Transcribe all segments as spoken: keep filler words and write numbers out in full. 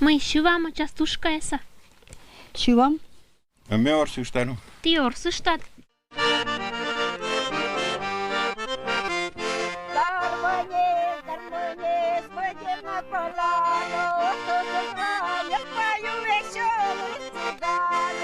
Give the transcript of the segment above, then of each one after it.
Мый сьывамӧ частушкаяса? Сьывам. А ме орсышта, ну. Ті орсыштад. Гармонь, гармонь, выйди на поляну, тут играет, пою веселый цыган.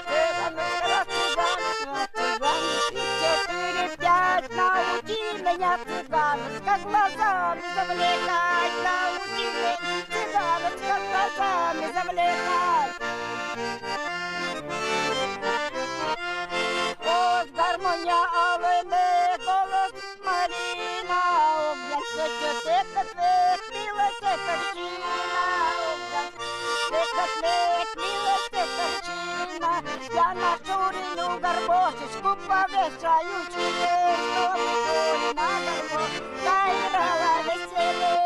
Цыганочка, цыганочка, цыганочка, четыре, пять, научи меня, цыганочка, глазами завлекать, научи меня, цыганочка, глазами завлекать. Ох, гармоня алыны голос Марина, огнян сочетекот век, милосеточина, огнян сочетекот век, милосеточина. Я на шурину гармошечку повешаю, чудесно, на гармошку заиграла веселей,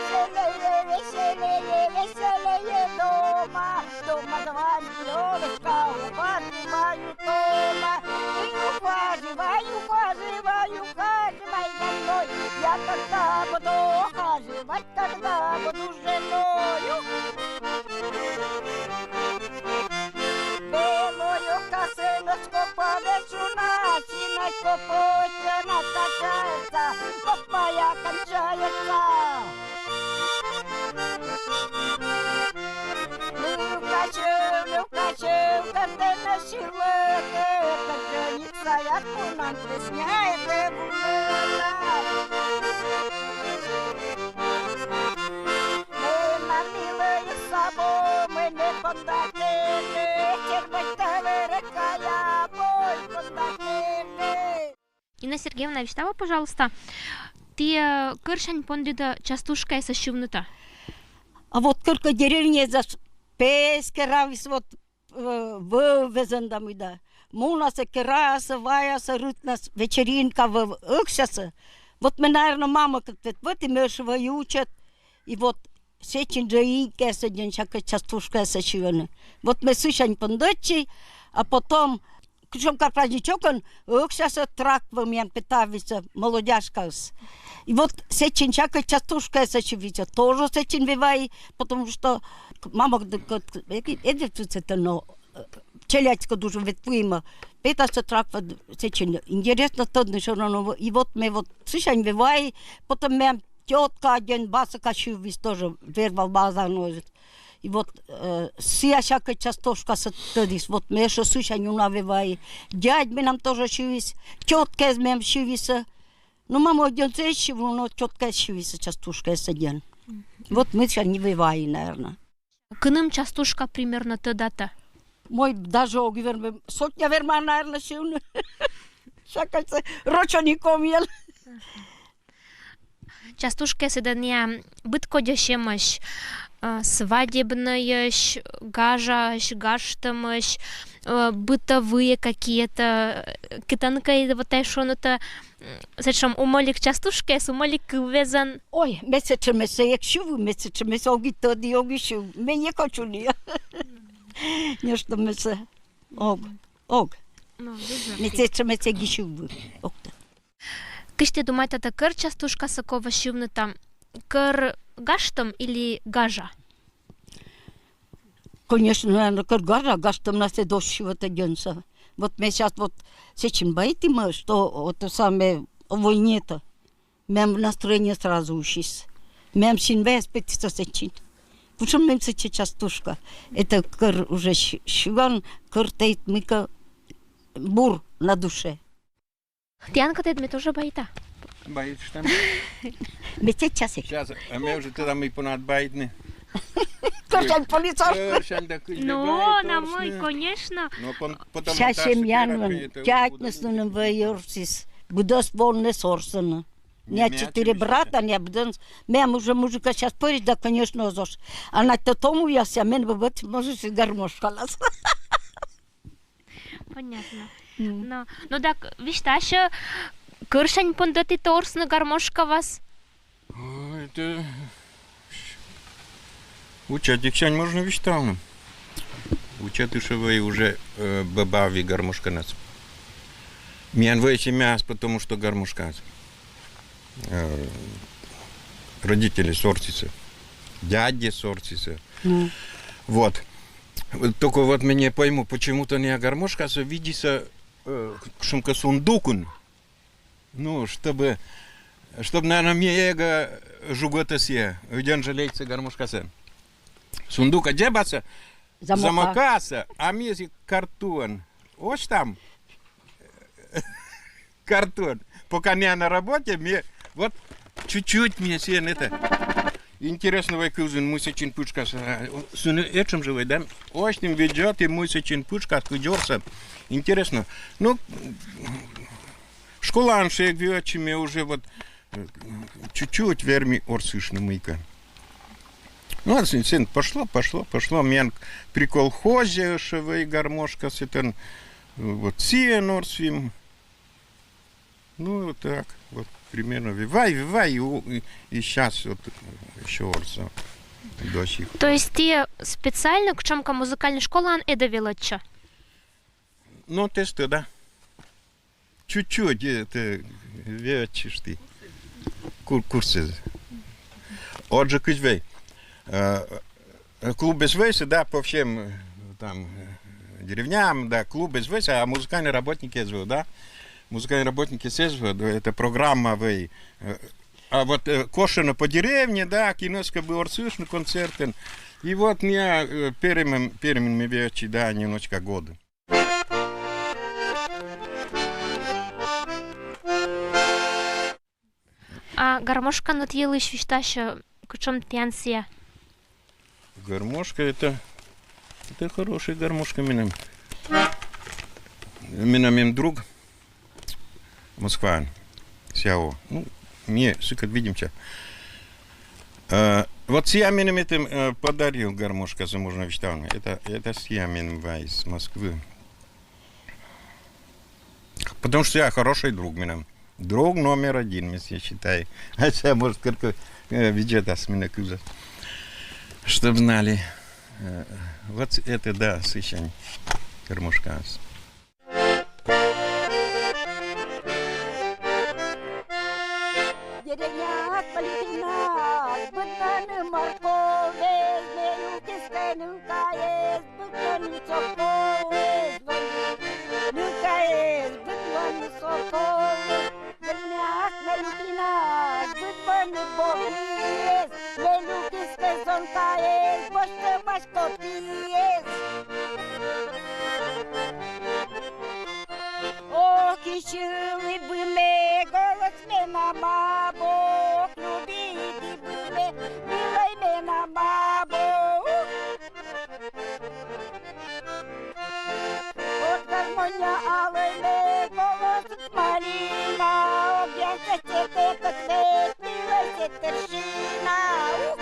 веселее, веселее, веселее дома. Дома звонит Лёлочка, ухаживаю дома. И ухаживай, ухаживай, ухаживай за мной. Я тогда буду ухаживать, когда буду женою. Белую косыночку повешу на осиночку, пусть она качается, вот моя кончается. Люкачев, Люкачев, картина силы, жениться я кунан, стесняет и вулыла. Мемнан милый сабо, мый ме понда кене, чермысь талере кая, пой понда кене. Инна Сергеевна, висьтавӧй, пожалуйста, ті, э, кӧрсянь пондіда частушкаяса сьывныта? А вот кӧркӧ деревняса пес керавис, вот, э, вӧв везӧн да мый да. Мунасӧ, керасӧ, ваясӧ, рытнас, вечеринка вӧв ӧксясӧ. Вот ме, наверно, мамӧкӧд вӧт-, вӧтім, ме ӧшӧ вӧй ичӧт. И вот сэтшӧм жӧ инкаясӧдз сяка частушкаяса сьывны. Вот ме сысянь пондӧдчи, а потом кучӧмкӧ праздничокӧн ӧксясӧ трак вӧв миян петавлісны, молодяшкаыс. И вот сэтшӧм сяка частушкаяса сьывсьӧ, тоже сэтшӧм вӧй вайи, потому что мамӧкӧд, эдь, эдь вӧй сэтӧн, но, э, челядькӧд уже вӧт вуимӧ. Петасны трак вӧв, сэтшӧм интереснӧ тӧдны всё равно. И вот ме вот сысянь вӧй вайи, потом мем тётка аддзан басака сьывсьӧ тоже, вермас басаӧн. И вот, э, сія сяка частушкасӧ тӧдіс, вот ме ещё сысянь уна вӧй вайи. Дядь менам тоже сьывсьӧ, тёткаыс мем сьывсьӧ. Но мамӧ аддзан эз сьывны, но тёткаыс сьывсьӧ частушкаыс аддзан. Вот ме сысянь вӧй вайи, наверно. Кыным частушка примерно тӧдатӧ? Мый, даже ог и вермы, сотня верма, наверно, сьывны. Сякӧн сійӧ рочӧн и комиӧн. Частушкаясыд ӧд нин быд кодьӧсь эмӧсь, э, свадебнӧйӧсь, гажаӧсь, гажтӧмӧсь, э, бытовые какие-то, э, кытӧнкӧ вот тай шуны, э, м, сэтшӧм умӧлик частушкаяс, умӧлик кыв везӧн. Ой, ме сэтшӧмсӧ эг сьыв, ме сэтшӧмсӧ ог и тӧд, ог и сьыв. Ме не хочу ни. Нӧшта ме сійӧ. Ог, ог. Ме сэтшӧмсӧ эг и сьыв. Ог тӧд. Кыдз ті думайтанныд, кӧр частушкасӧ колӧ сьывны, там, кӧр гажтӧм или гажа? Конечно, наверно, кӧр гажа, гажтӧмнас ӧд оз сьывӧ тӧдӧнсӧ. Вот ме сейчас вот сэтшӧм байтім, что вот то самое, войнета. Мем настроение сразу усис. Мем синваыс петіс сэтшӧм. Кучӧм мем сэтшӧм частушка. Это кӧр уже сьыван, кӧр тайӧ мыйкӧ бур на душе. Тіянкӧд ӧд ме тоже байта. Байт там. Ме сейчас. Сейчас, а ме уже тогда, мый понад байтны. Кӧрсянь полицай. Кӧрсянь да кызь. Ну, на мой, конечно. Но пон-, потому сейчас семья, ну, тятьныс нуным вӧй орсис. Быдӧнсӧ вӧліны орсьны. Не четыре брата, не быдӧнсӧ. Мем уже мужика сейчас пӧрысь да, конечно, оз ош. А на то тому я ся, мен бы вот, может, и гармошкалас. Понятно. Ну. Но, но так, висьтасьӧй, кӧрсянь пондӧдіт орсны гармошкавас? Ой, это учатиксянь можно висьтавны. Учатіксӧ вӧй уже, э, бӧбаӧй гармошканас. Миян вӧй семьяас, потому что гармошканас. Э, Родители сорсиса. Дядя сорсиса. Ну. Вот. Только вот мне пойму, почему-то не гармошка, а видится, э, шумка сундукун. Ну, чтобы, чтобы, наверное, мне эго жугота сие, уйден жалеется гармошка сэн. Сундука джебаса, замокаса, а мне картон. Ось там картон. Пока не на работе, мне вот чуть-чуть мне сен это. Интересно, вай кызын мусичин пучкас. Суны этшем же вай, да? Ось тем ведет и мусичин пучкас кыдёрса. Интересно. Ну, школа аншег виочиме уже вот чуть-чуть верми орсышны мыйка. Ну, а сын, сын, пошло, пошло, пошло. Мен при колхозе шевей гармошка сетен, вот сиен орсвим. Ну, вот так, вот примерно. Вивай, вивай, и, и сейчас вот еще орса до сих. То есть ты специально к чёмка музыкальной школе ан эда велотча? Ну, тесты, да. Чуть-чуть, это, вячишь ты. Кур-, курсы. Отже, кызь вей. Э, клуб без вейса, да, по всем, э, там, э, деревням, да, клуб без вейса, а музыкальные работники СВО, да. Музыкальные работники СВО, да, это программа вей. Э, а вот э, кошено по деревне, да, киноска бы орсышный концертен. И вот мне э, перемен, перемен ми вечи, да, немножко годы. А гармошка нот елыш вишташа, кучом тянсия. Гармошка это, это хорошая гармошка, менам. Менам им друг Москва, Сяо. Ну, мне сыкот видимся. Э, вот Сиаменом это э, подарил гармошка за можно виштавна. Это, это Сиамен Вайс Москвы. Потому что я хороший друг менам. Друг номер один, если я считаю. А сейчас, может, только э, виджет асмина куза. Чтоб знали. Э, вот это, да, сыщань. Гармошка. Деревня Калитина, быднаны морковь, мею кистену каез, быднаны цокоез, лони, ну каез, быднаны сокоез. Деревня Калитина, быднаны бобиез, мею кистезон каез, бошты маскотиез. О, кичилы быме голос менама, Бог любит и быме, милый менама, Бог. От гармония алый ме голос малина, огъя сететет, милый сетершина. Ух!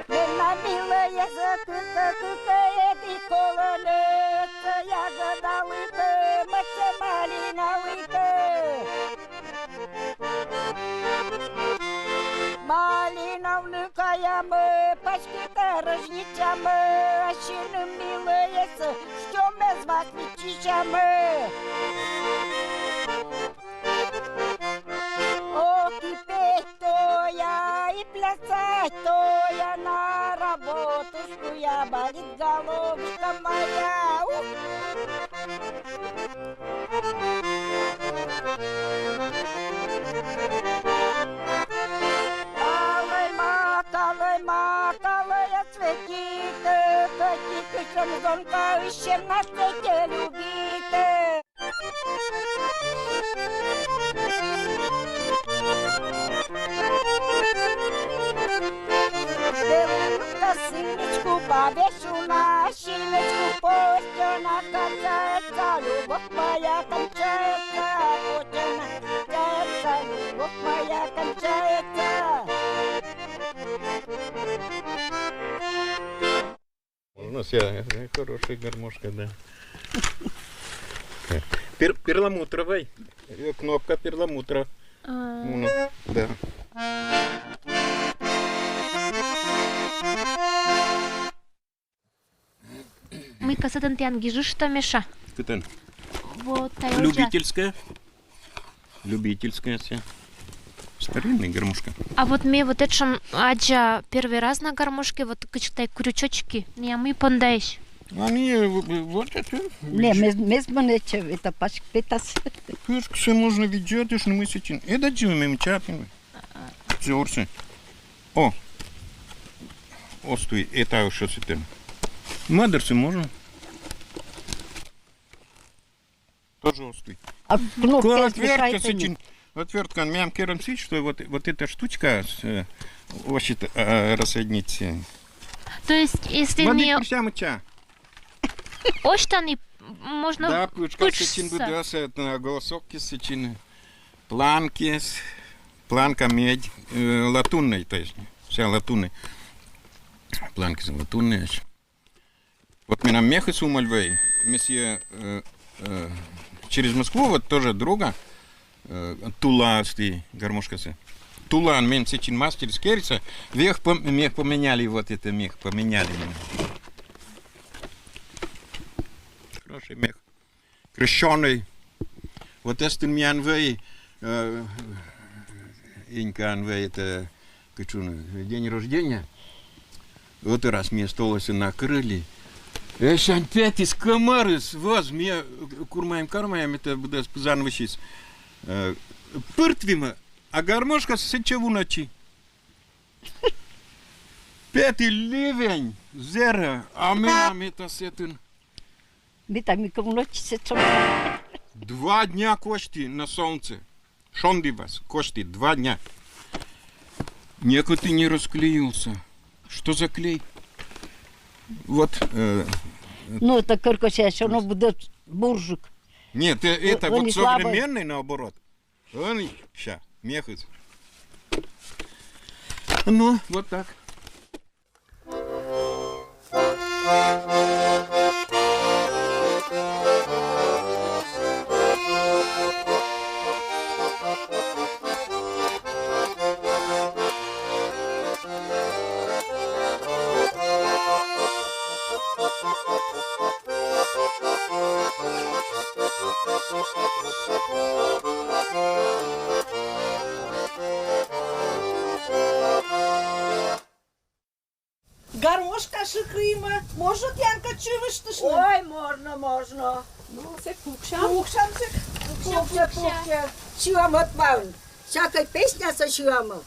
Менам милая, закыта-кыта, эти колонец, ягодалыта, мыца малиналыта. Малиналны каямы, пачки дорожничамы, ащыным милая, что мы звать вичичамы. О, кипеть тоя и плясать тоя, на работушку я, болит головушка моя. Ух! Алай ма, калай ма, калай ацветит, кати кышем зонка ищем на цвете любит. Белую косыночку повешу на щеночку, пусть она качается, любовь моя кончается, пусть она качается, любовь моя кончается. У нас я, э, хорошая гармошка, да. Пер-, перламутровый. Э, кнопка перламутра. А. Ну, да. Мый касетын тян гижышта, Миша? Кытын? Вот, тая уже. Любительская. Любительская вся. Старинная гармошка. А вот ме вот этшӧм аддза первый раз на гармошке, вот кыдзкӧ тай крючочки, не, а мый понда эсь. Они, э, вот это, не, мез-, мезмӧн этчӧ, это пачк петас. Пышксӧ можно видзӧдысь, но мый сэтшӧм. Это же мем чапин. Зорсы. О. Остой, это уж остой. Мӧдарсӧ можно. Тоже остой. А кнопка, отвертка сэтшӧм. Отвертка, мем керам сэтшӧм, что вот, вот эта штучка с, э, ощет, э, рассоединить. То есть, если вот не прям ча. Осьтан и можно. Да, пышка сэтшӧм пытшса. Быдӧс, это на голосок сэтшӧм. Планкис, планка медь, э, латунный, то есть, вся латунный. Планкис латунный. Вот менам мехыс Умаль вӧй, месье, э, э, через Москву, вот тоже друга, э, Тула ӧсты гармошкасӧ. Тулаын мен сэтшӧм мастерыс керис, век пом-, мех поменяли, вот это мех поменяли. Хороший мех. Крещёный. Вот эстын миян вӧй, э, Инькаын вӧй, это, кытшӧм, день рождения. Вот и раз ми столӧсӧ накрыли. Эсянь петіс кӧмӧрыс, вӧз, ми курмаим-кармаим, это быдӧс пызан вывсьыс. Э, пыртвимӧ, а гармошка сэтчӧ вунӧдчи. Петі ливень, зэрӧ, а менам это сэтӧн. Ми там и ковночи сэтшӧм. Два дня косьті на солнце. Шонді вас, косьті, два дня. Некод и не расклеился. Что за клей? Вот, э, ну, это кыркося, всё равно будет буржик. Нет, э, это вот он не слабый. Современный, наоборот. Он и ща, мехыс. Ну, вот так. Гармошка шыкӧймӧ, может, Янка, чывыштыштны? Ой, можно, можно. Ну, сэк пукся. Пукся, сэк. Пукся, пукся. Сиӧма ӧтваын. Всякой песнясӧ сиӧма.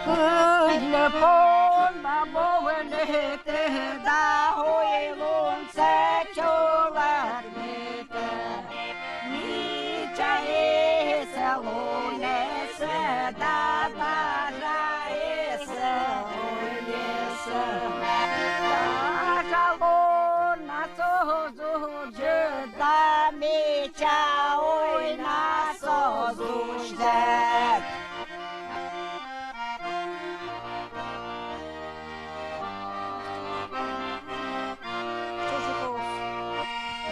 Кыдзи понна бовны тыда, ой, лунсӧ чолӧмита. Мича эсӧ луныс да, дажа эсӧ ойыс. Дажа лунас оз удж да, мича ойнас оз удж.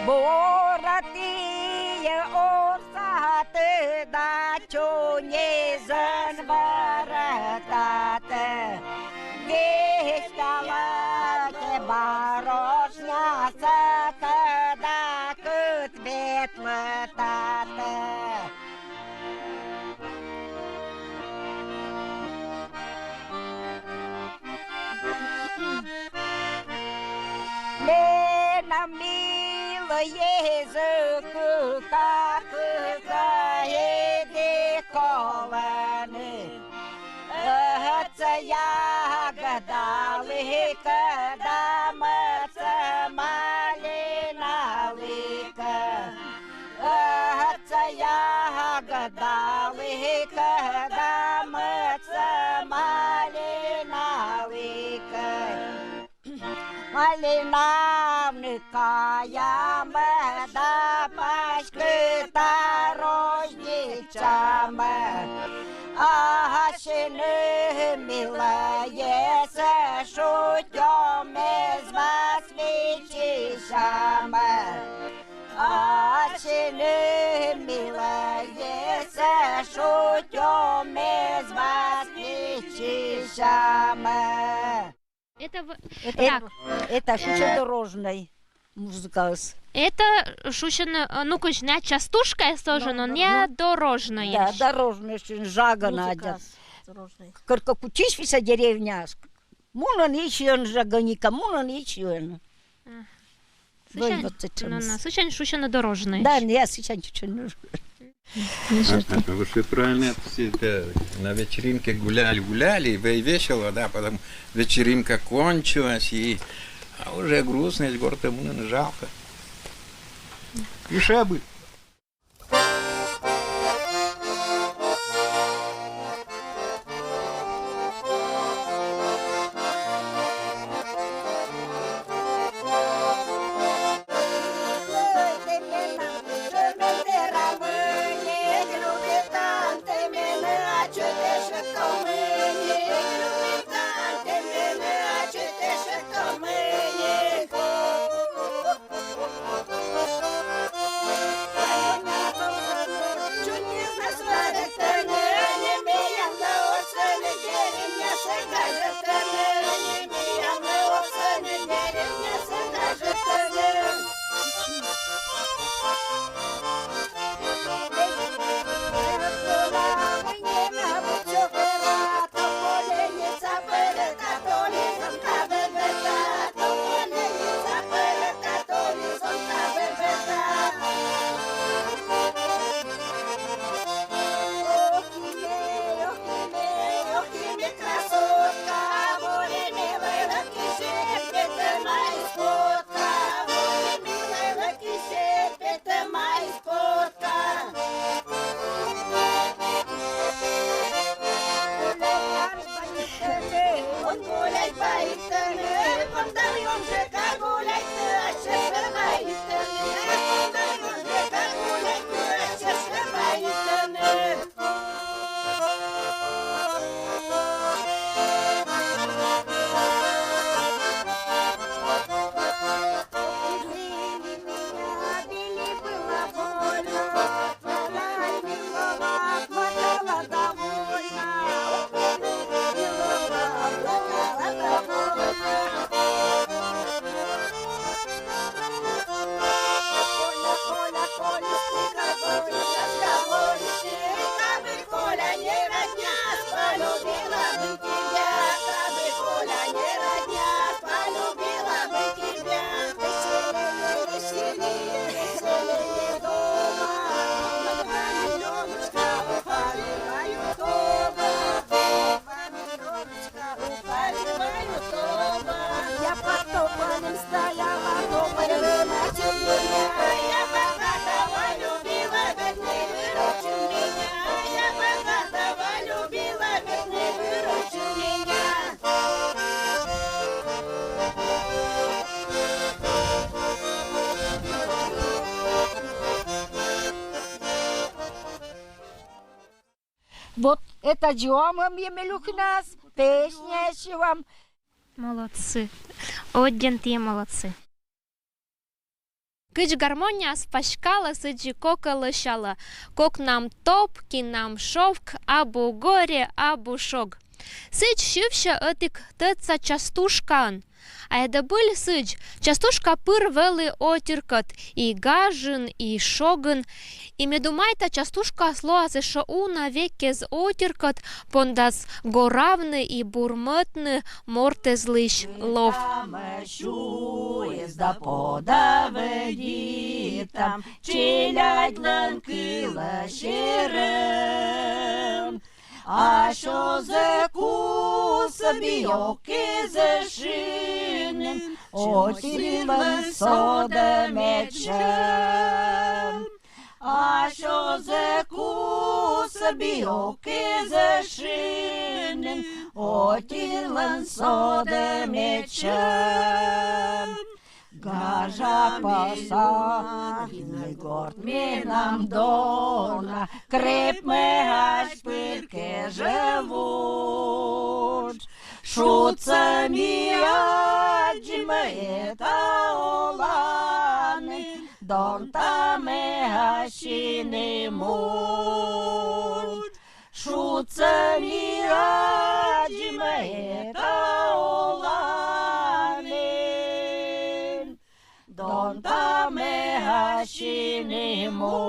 Бура тіян орсад да чуньясӧн вӧрӧдтад. Висьталӧ тэ барышнясӧ, кӧдакыд ветлытад. Менам милӧй йӧзыс кыка, кыка эдик колӧны. Ӧтсӧ ягӧдалігӧ да мӧдсӧ малиналігӧ. Ӧтсӧ ягӧдалігӧ да мӧдсӧ малиналігӧ. Малинавны каямӧ да паськыта розьниччамӧ. Асьныд, милӧйясӧ, шутьӧмӧс вас виччысямӧ. Асьныд, милӧйясӧ, Шутёмез вас виччысям. Это в- Это, так. Это шучен дорожный музыкаыс. Это шучен, э, ну, кыдз, не частушка тоже, но не дорожный. Да, дорожный, шучен жага надя. Дорожный. Кырка кучись виса деревняс. Мунан ищён жаганика, мунан ищён. Ага. Сычань, вот сычань. Ну, ну, сычань шучен дорожный. Да, не, сычань шучен. Вы все правильно, это все это на вечеринке гуляли, гуляли, и ве- весело, да, потом вечеринка кончилась, и а уже грустно, из города мунан жалко. Душа бы. Вот это Диома Емелюхинас, песня силам. Молодцы. Одден тие молодцы. Кыдз гармонияс паськалӧ, сідзи кокӧ лӧсялӧ. Кокнам топ, кинам шовк, абу горе, абу шог. Сідз сьывсьӧ ӧтик тӧдса частушкаын. А эдӧбыль сідз, частушка пыр вӧлі отиркӧд, и гажын, и шогын. И ме думайта, частушкаыс лоас ещӧ уна век эз отиркӧд, пондас горавны и бурмӧдны морт эзлысь лов. Сюйыс да подавӧдитам челядьлӧн кылӧ серӧм. Асьӧзӧ кусӧ би ок эз шынын, отирлӧн содӧ медся. Асьӧзӧ кусӧ би ок эз шынын, отирлӧн содӧ медся. Гажа пӧса, винный горт менам дона, крепмӧ ась пыр кежӧ вуж. Шудсӧ ми аддзимӧ эта оланын, донтамӧ ась синмур. Уцани аджи мета оланин, донта мехашини му.